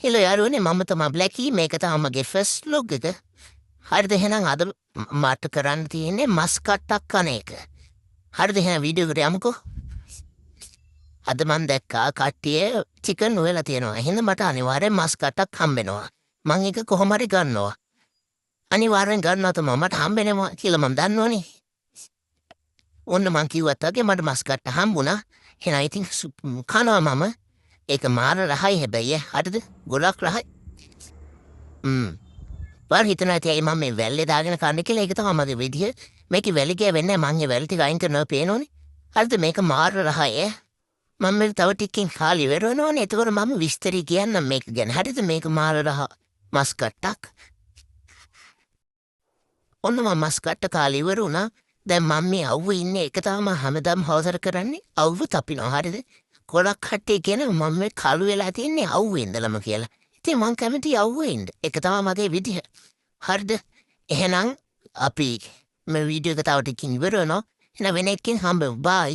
Hello යාළුවනේ, මම තමා බ්ලැකී. මේක තමයි මගේ ෆස්ට් ව්ලොග් එක. හරිද? එහෙනම් අද මට කරන්න තියෙන්නේ මස් කට්ටක් කන එක. හරිද? එහෙනම් වීඩියෝ එකට යමුකෝ. අද මං දැක්කා කට්ටිය චිකන් උයලා තියෙනවා. එහෙනම් මට අනිවාර්යෙන් මස් කට්ටක් හම්බෙනවා. මං ඒක කොහොම හරි ගන්නවා. අනිවාර්යෙන් ගන්නවා තමයි, මට හම්බෙනවා කියලා මං දන්නවනේ. ඔන්න මං කිව්වත් වගේ මට මස් කට්ට හම්බුණා. එහෙනම් ඉතින් කනවා මම. ඒක මාර රහයි හැබැයි ඈ. හරිද? ගොඩක් රහයි. ඔයාලා හිතනවා ඇති ඇයි මම මේ වැල්ලේ දාගෙන කන්නේ කියලා. ඒක තමයි මගේ විදිය. මේකේ වැලි ගෑවෙන්නේ නැහැ. මං ඒ වැලි ටික අයින් කරනවා පේනවනේ. හරිද? මේක මාර රහයි ඈ. මම මේක තව ටිකකින් කාලේ ඉවර වෙනවනේ. එතකොට මම විස්තරي කියන්නම් මේක ගැන. හරිද? මේක මාර රහ මස් කට්ටක්. ඔන්න මම මස් කට්ට කාලේ ඉවර වුණා. දැන් මම මේ අවුවේ ඉන්නේ. ඒක තමයි මම හැමදාම හවසට කරන්නේ. අවුව තපිනවා. හරිද? ගොඩක් කට්ටිය කියනවා මම මේ කළු වෙලා තියන්නේ අවුවේ ඉඳලම කියලා. ඉතින් මං කැමති අවුවේ ඉන්න. ඒක තමයි මගේ විදිහ. හරිද? එහෙනම් අපි මේ වීඩියෝ එක තව ටිකකින් ඉවර වෙනවා. එහෙනම් වෙන එකකින් හම්බෙමු. බයි.